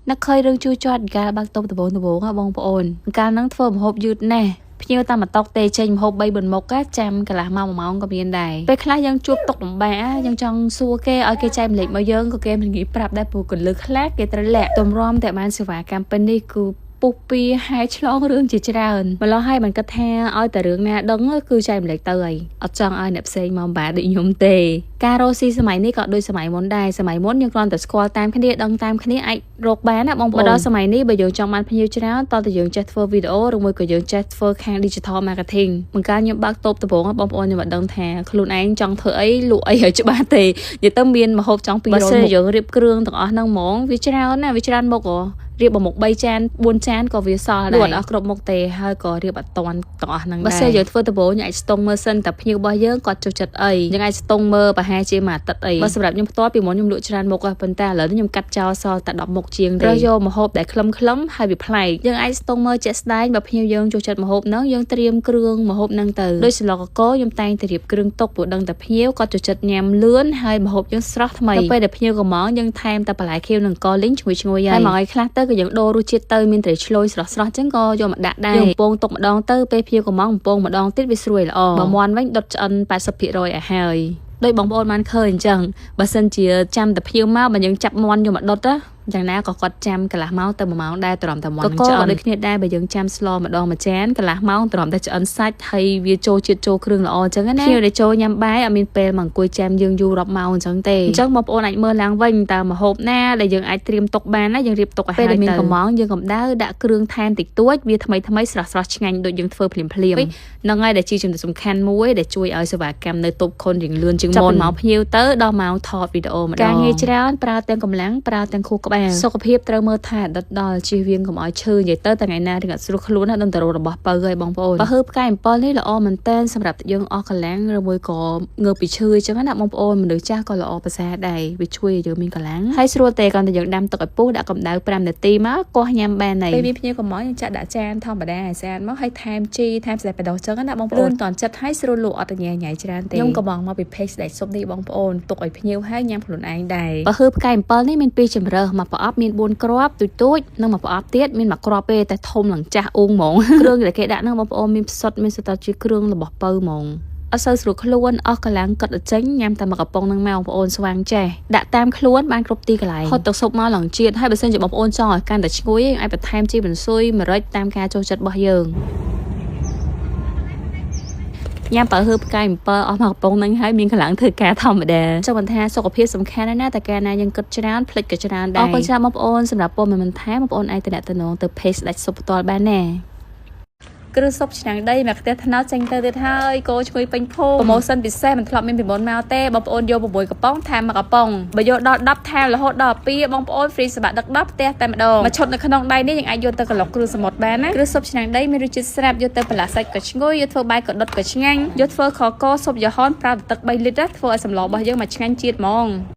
នឹកឃើញរឿងជូរចត់កាលបើកតូបដំបូងដំបូងហ៎បងប្អូនកាលហ្នឹងធ្វើម្ហូបយឺតណាស់ភ្ញៀវតាមតុកទេចេញម្ហូប3 4មុខចាំកន្លះម៉ោង1ម៉ោងក៏មានដែរពេលខ្លះយើងជួបទុកលំបាកយើងចង់សួរគេឲ្យគេចែកម្លែកមកយើងក៏គេមិនងាយប្រាប់ដែរព្រោះកលឹះខ្លះគេត្រូវលាក់ទម្រាំតែបានសេវាកម្មពេញនេះគឺពុះពីហែឆ្លងរឿងជាច្រើនម្ល៉េះហើយមិនគិតថាឲ្យតែរឿងណាដឹងគឺចែកម្លែកទៅហើយអត់ចង់ឲ្យអ្នកផ្សេងមកបាដូចខ្ញុំទេការរកស៊ីសម័យនេះក៏ដូចសម័យមុនដែរសម័យមុនយើងគ្រាន់តែស្គាល់តាមគ្នាដឹងតាមគ្នាអាចរកបានណាបងប្អូនមកដល់សម័យនេះបើយើងចង់បានភ្ញៀវច្រើនតោះតែយើងចេះធ្វើវីដេអូឬមួយក៏យើងចេះធ្វើខាង digital marketing មិនកាលខ្ញុំបើកតូបដំបូងបងប្អូនខ្ញុំអត់ដឹងថាខ្លួនឯងចង់ធ្វើអីលក់អីឲ្យច្បាស់ទេនិយាយទៅមានម្ហូបចង់200មុខបើសិនយើងរៀបគ្រឿងទាំងអស់ហ្នឹងហ្មងវាច្រើនណាវាច្រើនមុខហ៎រៀបមួយមុខ3ចាន4ចានក៏វាសល់ដែរលក់អត់អស់គ្រប់មុខទេហើយក៏រៀបអត់តាន់ទាំងអស់ហ្នឹងដែរបើសិនយើងធ្វើដំបូងយើងអាចស្ទង់មើលសិនតែភ្ញៀវរបស់យើងគាត់ចូលចិត្តអីយើងអាចស្ទង់មើលប្រហែលជាមួយអាទិត្យអីបើសម្រាប់ខ្ញុំផ្ទាល់ពីមុនខ្ញុំលក់ច្រើនមុខប៉ុន្តែឥឡូវនេះខ្ញុំកាត់ចោលសល់តែ10មុខជាងទេរើសយកម្ហូបដែលខ្លឹមខ្លឹមហើយវាប្លែកយើងអាចស្ទង់មើលជាក់ស្ដែងបើភ្ញៀវយើងចូលចិត្តម្ហូបហ្នឹងយើងត្រៀមគ្រឿងម្ហូបហ្នឹងទៅដូចស្លកកខ្ញុំតែងតែរៀបគ្រឿងទុកព្រោះដឹងតែភ្ញៀវគាត់ចូលចិត្តញ៉ាំលឿនហើយម្ហូបយើងស្រស់ថ្មីទៅពេលដែលភ្ញៀវកំងយើងថែមតែបន្លែខៀវនិងកលីងឈ្ងុយឈ្ងុយហើយមួយថ្ងៃខ្លះទៅក៏យើងដូររសជាតិទៅមានត្រីឆ្លុយស្រស់ស្រស់ចឹងក៏យកមកដាក់ដែរយើងពងទុកម្ដងទៅពេលភ្ញៀវកំងពងម្ដងទៀតវាស្រួយល្អបើមាន់វិញដុតឆ្អិន80%ឲ្យហើយដោយបងប្អូនបានឃើញអញ្ចឹងបើសិនជាចាំតែភ្ញៀវមកបើយើងចាប់មាន់យកមកដុតណាយ៉ាងណាក៏គាត់ចាំកន្លះម៉ោងទៅ1ម៉ោងដែរទ្រាំតែមាន់នឹងឆ្អិនដូចគ្នាដែរបើយើងចាំស្លម្ដងមួយចានកន្លះម៉ោងទ្រាំតែឆ្អិនសាច់ហើយវាចូលជាតិចូលគ្រឿងល្អអញ្ចឹងណាភ្ញៀវដែលចូលញ៉ាំបាយអត់មានពេលមកអង្គុយចាំយើងយូររាប់ម៉ោងអញ្ចឹងទេអញ្ចឹងបងប្អូនអាចមើលឡើងវិញតើម្ហូបណាដែលយើងអាចត្រៀមទុកបានណាយើងរៀបទុកឲ្យហើយពេលដែលមានកំងយើងកម្ដៅដាក់គ្រឿងថែមតិចតួចវាថ្មីថ្មីស្រស់ស្រស់ឆ្ងាញ់ដូចយើងធ្វើភ្លាមភ្លាមហ្នឹងហើយដែលជាចំណុចសំខាន់មួយដែលជួយឲ្យសេវាកម្មនៅតូបខុនរៀងលឿនជាងមុនចាប់ពីម៉ោងភ្ញៀវទៅដល់ម៉ោងថតវីដេអូម្ដងការងារច្រើនប្រើទាំងកម្លាំងប្រើទាំងខួរក្បាលសុខភាពត្រូវមើលថែដិតដល់ជៀសវាងកុំឲ្យឈឺនិយាយទៅថ្ងៃណារៀងអត់ស្រួលខ្លួនណាដឹងតែរោរបស់បើហើយបងប្អូនបើហឺផ្កាយ7នេះល្អមែនតើសម្រាប់យើងអស់កម្លាំងឬមួយក៏ងើបពីឈឺអញ្ចឹងណាបងប្អូនមនុស្សចាស់ក៏ល្អប្រសើរដែរវាជួយឲ្យយើងមានកម្លាំងហើយស្រួលទេគ្រាន់តែយើងដាំទឹកឲ្យពុះដាក់កម្ដៅ5នាទីមកកោះញ៉ាំបានហើយពេលមានភ្ញៀវកំងយើងចាក់ដាក់ចានធម្មតាឲ្យស្អាតមកហើយថែមជីថែមស្បែកបដោះអញ្ចឹងណាបងប្អូនលឿនតន់ចិត្តហើយស្រួលលក់អត់ញ៉ៃញ៉ៃច្រើនទេខ្ញុំកំងមកពី page ស្ដេចស៊ុបនេះបងប្អូនទុកឲ្យភ្ញៀវហើយញ៉ាំខ្លួនឯងដែរបើហឺផ្កាយ7នេះមាន2ជម្រើសមួយប្រអប់មាន4គ្រាប់ទូចទូចនិងមួយប្រអប់ទៀតមានមួយគ្រាប់ទេតែធំឡើងចាស់អ៊ូងហ្មងគ្រឿងដែលគេដាក់ហ្នឹងបងប្អូនមានផ្សុតមានសុទ្ធតែជាគ្រឿងរបស់ពៅហ្មងអត់សូវស្រួលខ្លួនអស់កម្លាំងកត់អត់ចេញញ៉ាំតែមួយកំប៉ុងនឹងមកបងប្អូនស្វាងចេះដាក់តាមខ្លួនបានគ្រប់ទីកន្លែងហត់ទឹកស៊ុបមកឡើងជាតិហើយបើសិនជាបងប្អូនចង់ឲ្យកាន់តែឈ្ងុយអាចបន្ថែមជីបន្ស៊ុយម្រេចតាមការចូលចិត្តរបស់យើងញ៉ាំបើហឺផ្កាយ7អស់មកកំប៉ុងហ្នឹងហើយមានកម្លាំងធ្វើការធម្មតាចង់បន្ថាសុខភាពសំខាន់ណាស់ណាតែកាលណាយើងគិតច្រើនភ្លេចក៏ច្រើនដែរអរគុណច្រើនបងប្អូនសម្រាប់ព័ត៌មានបន្ថែមបងប្អូនអាចទំនាក់ទំនងទៅ page ដាច់សុបផ្ទាល់បានណាគ្រឿងស៊ុបឆ្នាំងដីមកខ្ទះថ្នោតចេញទៅទៀតហើយកោឈ្ងុយពេញភូមិpromotion ពិសេសមិនធ្លាប់មានពីមុនមកទេបងប្អូនយក6កំប៉ុងថែម1កំប៉ុងបើយកដល់10ថែមរហូតដល់2បងប្អូន free សបាក់ដឹក10ផ្ទះតែម្ដងមួយឈុតនៅក្នុងដៃនេះយើងអាចយកទៅក្លុកគ្រឿងសមុទ្របានណាគ្រឿងស៊ុបឆ្នាំងដីមានរសជាតិស្រាប់យកទៅប្រឡាក់សាច់ក៏ឈ្ងុយយកធ្វើបាយក៏ដុតក៏ឆ្ងាញ់យកធ្វើខកស៊ុបយ៉ាហនប្រើទឹក3លីត្រធ្វើឲ្យសម្លរបស់យើងមកឆ្ងាញ់ជាតិហ្មង។